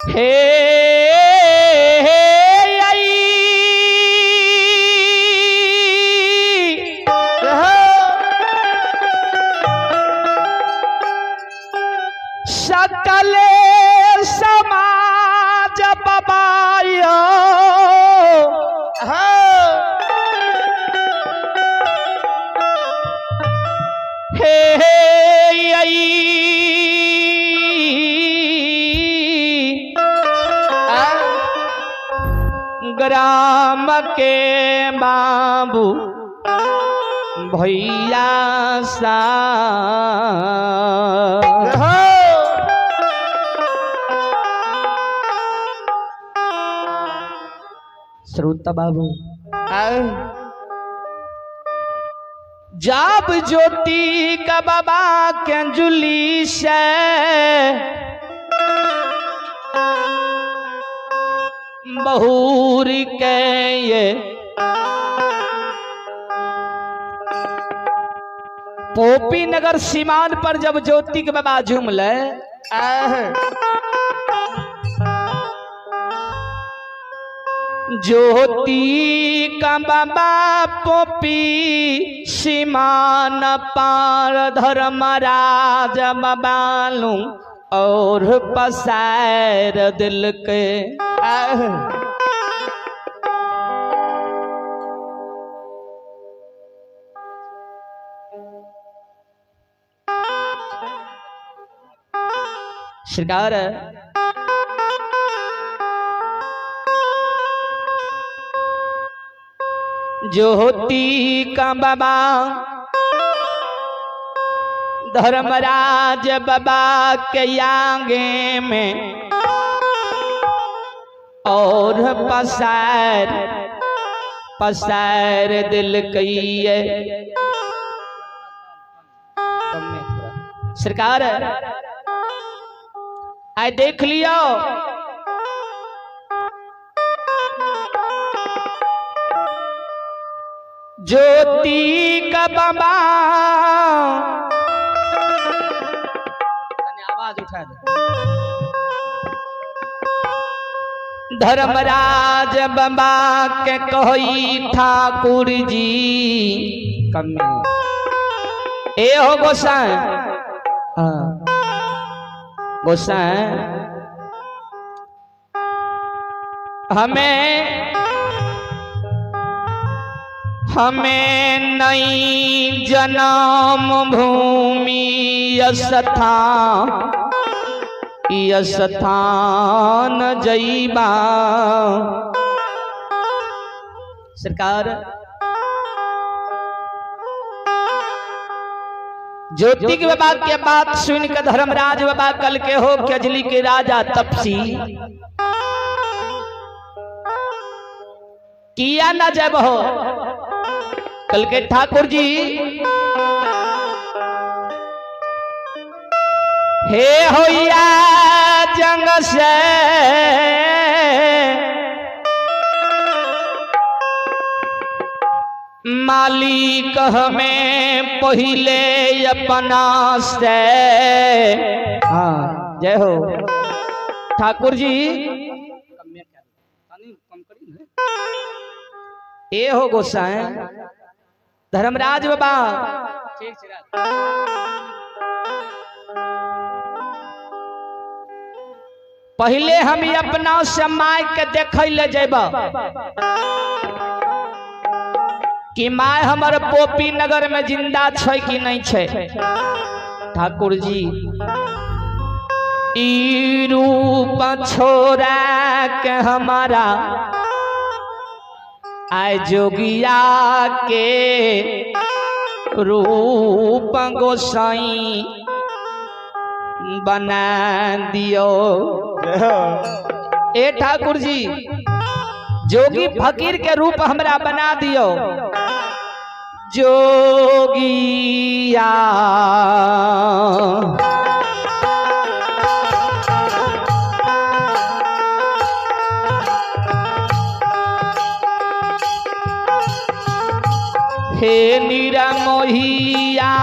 हे आई सकल समाज बबायो हे आई ग्राम के बाबू भैया सा श्रोता बाबू जाब ज्योति का बाबा के अंजुली से बहुर के ये पोपी नगर सीमान पर जब ज्योति के बाबा झूमले ज्योति का बाबा पोपी सीमान पार धर्मराज बालू और पसार दिल के। सरकार ज्योति का बाबा धर्मराज बाबा के आगे में और पसार पसार दिल कहिए। सरकार आए देख लियो ज्योति का बाबा आवाज उठा दे। धर्मराज बाबा के कही ठाकुर जी कम ए हो गोसाई। हाँ गोसाई हमें हमें नई जन्म भूमि स्थान जईबा। सरकार ज्योति के बाबा के बात सुन के धर्मराज बाबा कल के हो कजली के राजा तपसी किया ना जब हो कल के ठाकुर जी हे होया जंग से मालिक हमें पहले अपना से। हाँ जय हो ठाकुर जी। ए हो गोसाई धर्मराज बाबा पहले हम अपना से my के देखे ले जेब कि my हमर पोपी नगर में जिंदा छै कि नहीं छै। ठाकुर जी ई रूप छोड़ा के हमारा आय जोगिया के रूप गोसाई बना दियो। ए ठाकुर जी जोगी फकीर के रूप हमरा बना दियो। जोगिया हे निरमोहिया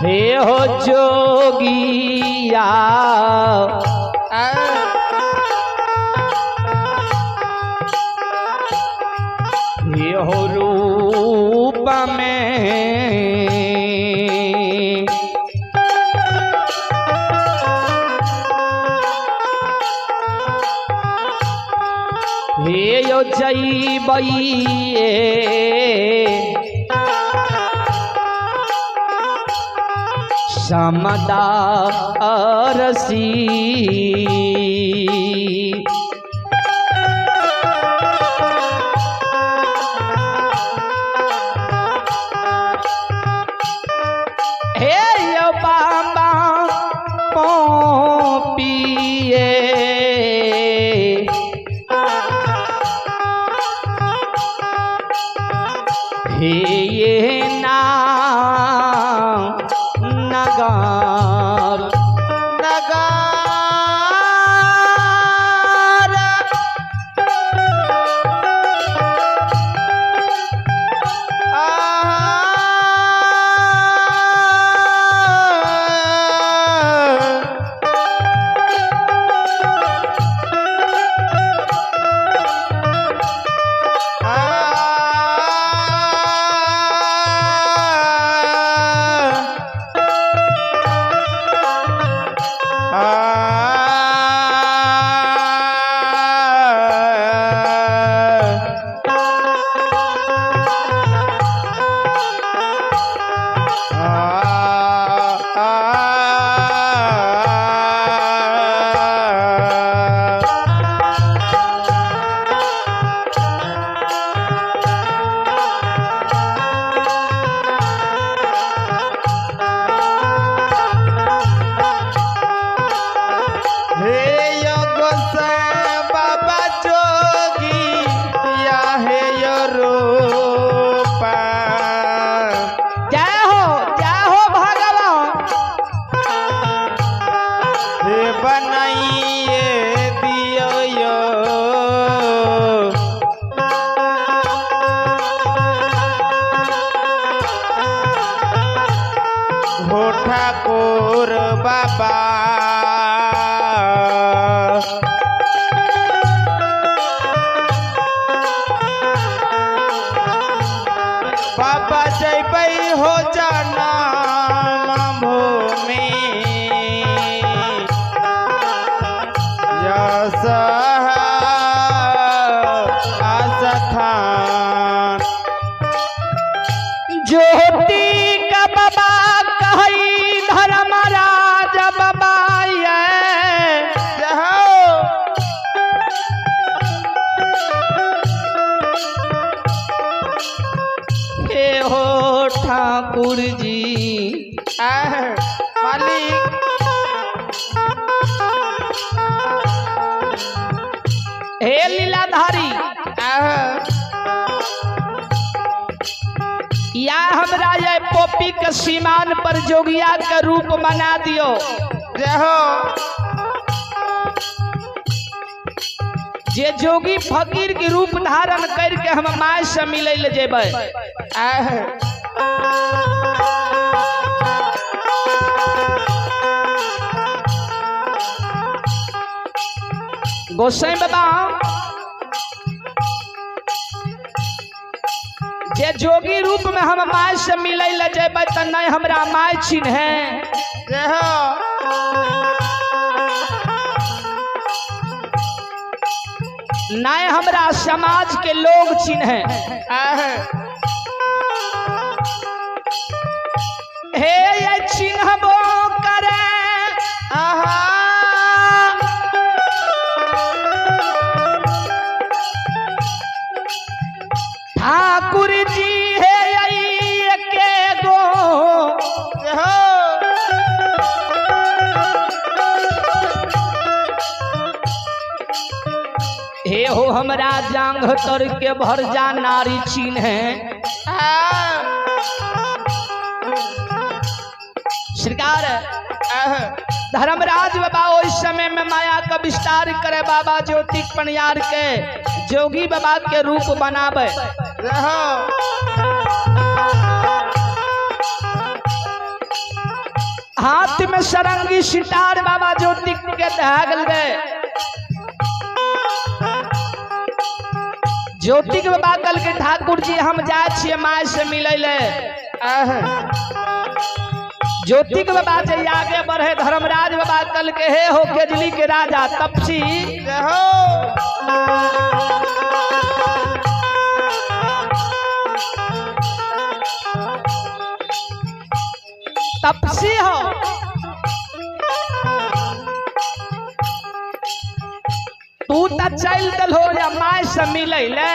हे हो जोगिया हे हो रूप में हे यो जइबइए समदारसी। हे यो बाबा पोपिए हे ये ना नगार नगार बनाइए दियो यो हो ठाकुर बाबा। बाबा जयबै हो जाना भूमि आस्थान। ज्योति का बाबा कही धर्मराज बाबा ये हे हो ठाकुर जी मालिक। हे लीलाधारी या हमरा ये पोपी के सीमान पर जोगिया के रूप बना दियो। जय जे जोगी फकीर के रूप धारण करके हम my से मिले ले जेबै। गोसाई बाबा जे जोगी रूप में हम my से मिले ले जेबै त नहीं हमरा my चिन्हे। नहीं हमरा समाज के लोग चिन्हे। हे ये चिन्हबो करे आहा ठाकुर जी हे के गो हे हो हमरा जांघ तर के भर जा नारी चिन्हे। सरकार धर्मराज बाबा उस समय में माया का विस्तार करे बाबा ज्योतिक पनियार के जोगी बाबा के रूप बनावे। हाथ में सरंगी सितार बाबा ज्योति के धागल रे। ज्योति के बाबा कल के ठाकुर जी हम जाए छिए my से मिले ले। ज्योति के बाबा जे आगे बढ़े धर्मराज बाबा कल के हे हो केजली के राजा तपसी तपसी हो। तू तो चल दल हो या my से मिले ले।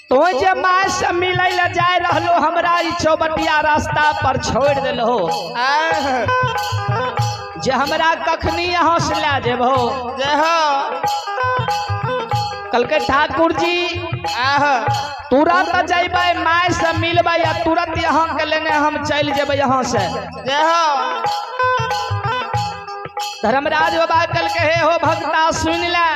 तो जे my से मिले ले जाए रहलो हमरा ई चौबटिया रास्ता पर छोड़ दिलो जे हमरा कखनी यहाँ से ला जेबो। कल के ठाकुर जी तुरंत जैबै my से मिलबै आ तुरंत यहाँ के लेने हम चल जेबै यहाँ से। धर्मराज बाबा कल के हे हो भक्ता सुन ले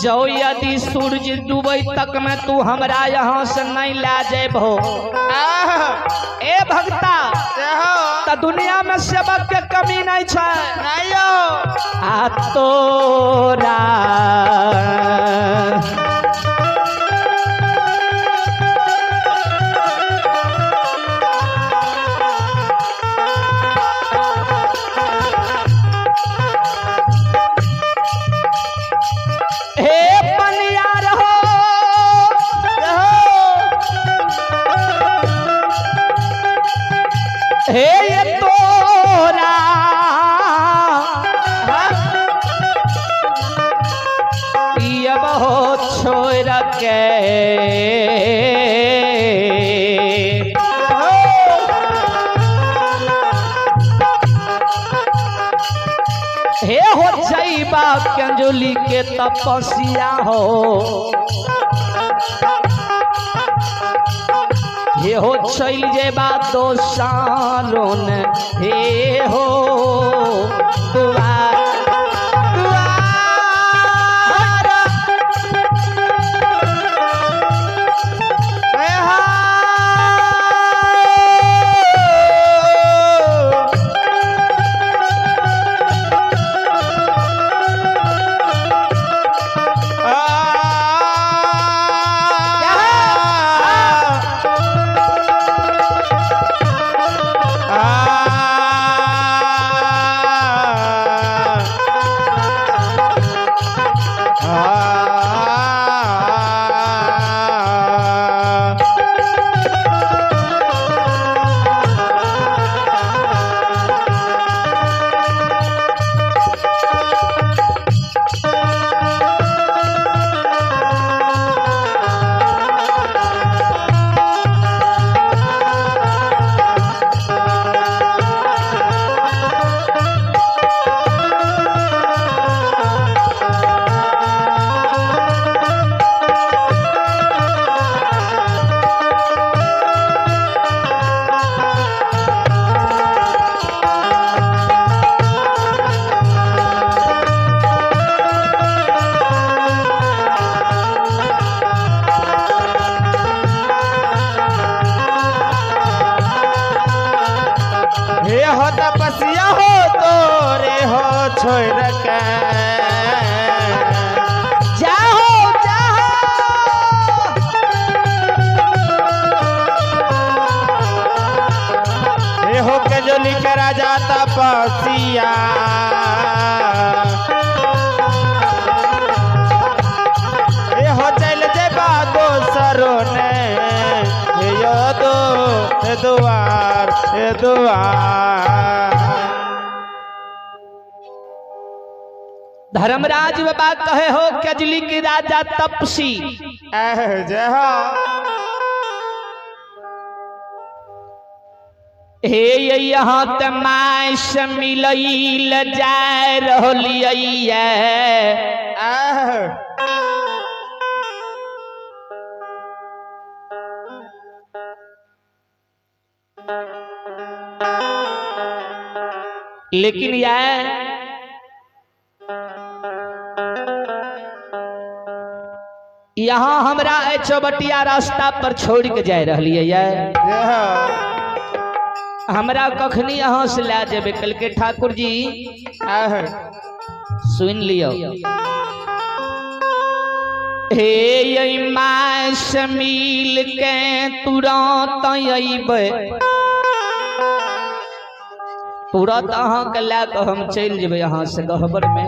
जो यदि सूरज डूबे तक में तू हमरा यहाँ से नहीं ला जेबहो ए भक्ता त दुनिया में सेवक के कमी नहीं छै आ तोरा हे पनियार हो हे ये तोरा बहुत छोड़ के हे हो जैबा कंजुली के तपस्या हो हे हो चल जेबा दोसारोन हे हो दुआर तपस्या हो तोरे हो छोड़ के जाहो जाहो हे हो के जो लिख राजा तपस्या हे हो चल जेबा दोसरो ने हे यो दो हे दुआर हे दुआर। धर्मराज बाबा कहे हो कजली के राजा तपसी जय हो हे यहाँ त my से मिलैल जाय रहलियै। लेकिन यह यहाँ हमरा एहि चौबटिया रास्ता पर छोड़ के जाय रहलियै ये। हमरा कखनी अहाँ से लए जेबै? कहलकै ठाकुर जी सुन लियौ, हे यै माय से मिल के तुरंत अयबै, तुरंत अहाँके लए कऽ हम चलि जेबै अहाँ से गहबर में।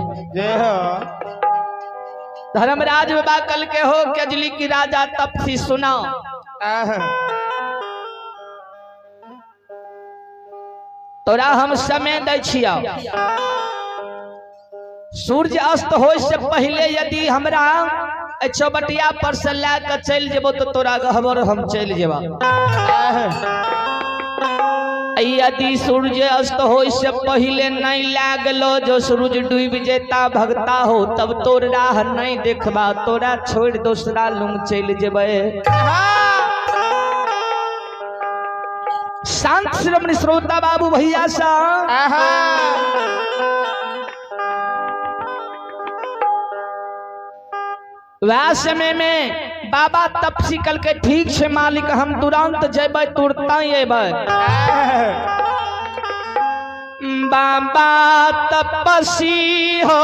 धर्मराज बाबा कल के हो केजली की राजा तपसी सुना, तोरा हम समय दै छियौ, सूर्य अस्त होय से पहले यदि हमरा चौबटिया पर से लए कऽ चलि जेबो तो तोरा गहबर हम चलि जेबा। यदि सूर्य अस्त होय से पहले नहीं लए गेलो, जो सूरज डूबि जेता भगता हो, तब तोर राह नहीं देखबा, तोरा छोड़ि दोसरा लुंग चलि जेबै। शांत श्रवण श्रोता बाबू भैया सा, वह समय में बाबा तपसी कल के ठीक से मालिक हम तुरंत जेबै, तुरंत अयबै। बाबा तपसी हो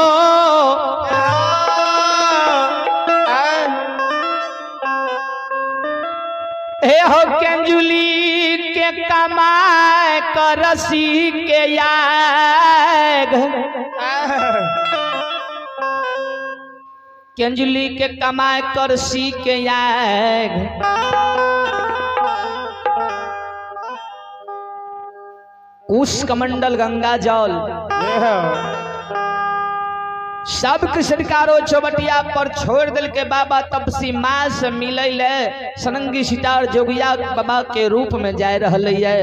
हे हो केंजुली के कमाए करसी के याग, केंजुली के कमाए करसी के याग, कुश कमंडल गंगा जल सब के सरकारो चौबटिया पर छोड़ दिल के बाबा तपसी माँ से मिले ले सनंगी सितार जोगिया बाबा के रूप में जाय रहल है।